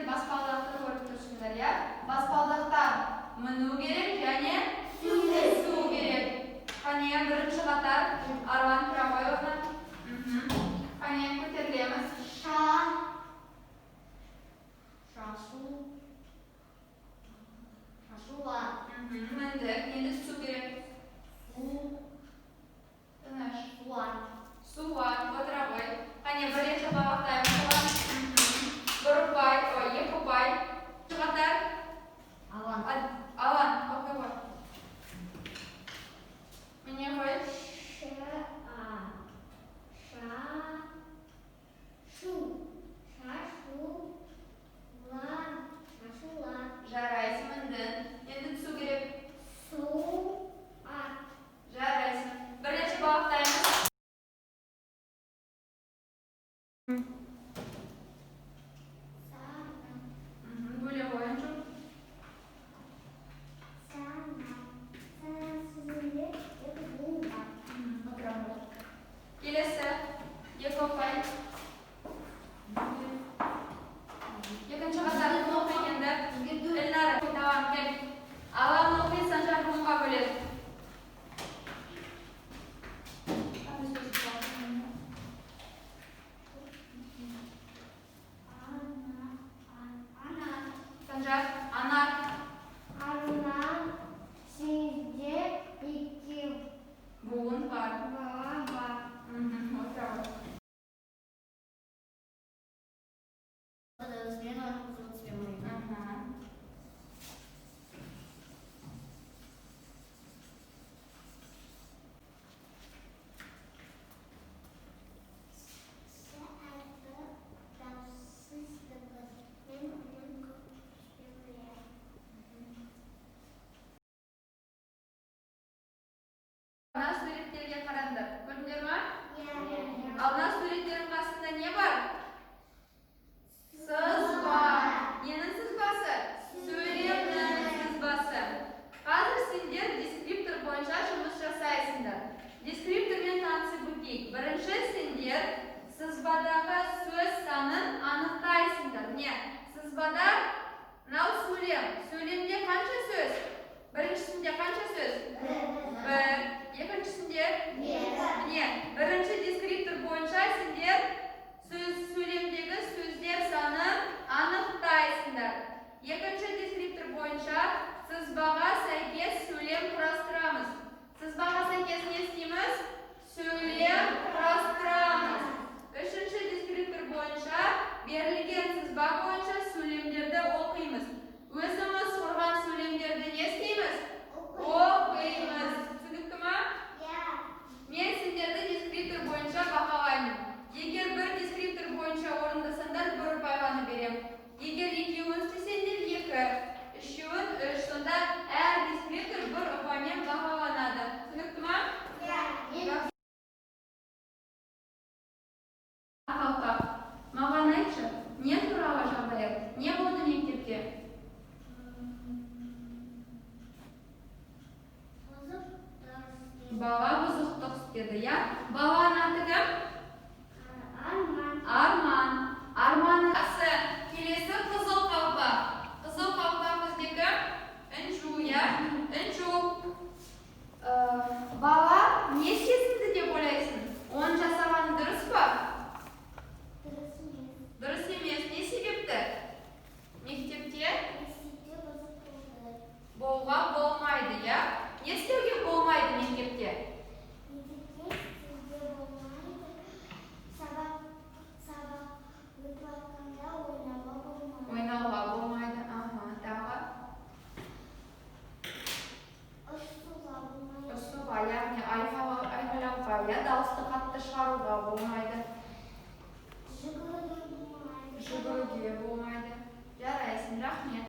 Енді баспалдақты көріп тұрсыңдар, иә? Баспалдақтан міну керек және түсу керек. Қане, бірінші қатар Арлан Пирогоевна. Қане, көтерілеміз. Ша. Шашу. Шашула. Міндік. Енді түсу керек. Су. Тыныш. Суат. Суат, отыра ғой. Қане, бірінші шапалақтаймыз оған. Бір ұпай, ой, екі ұпай. Қатар. Алан. Алан, оқи ғой. Міне ғой. Ш. А. Ша. Шу. Шашу. Ла. Шашула. Жарайсың, міндің. Енді түсу керек. Су. Ат. Жарайсың. Бірінші шапалақтаймыз. Сана. Бөле ғой, Анжу. Сана. Сана сөзінде екі буын бар. Отыра ғой. Келесі. Екі ұпай. Екінші қатар кім оқиды енді? Эльнара, давай, кел. Алан оқи, Санжар буынға бөледі. Ана. Ана. Санжар, анар. Ана. Сенде екі Буын бар. бала бар. Отыра ғой.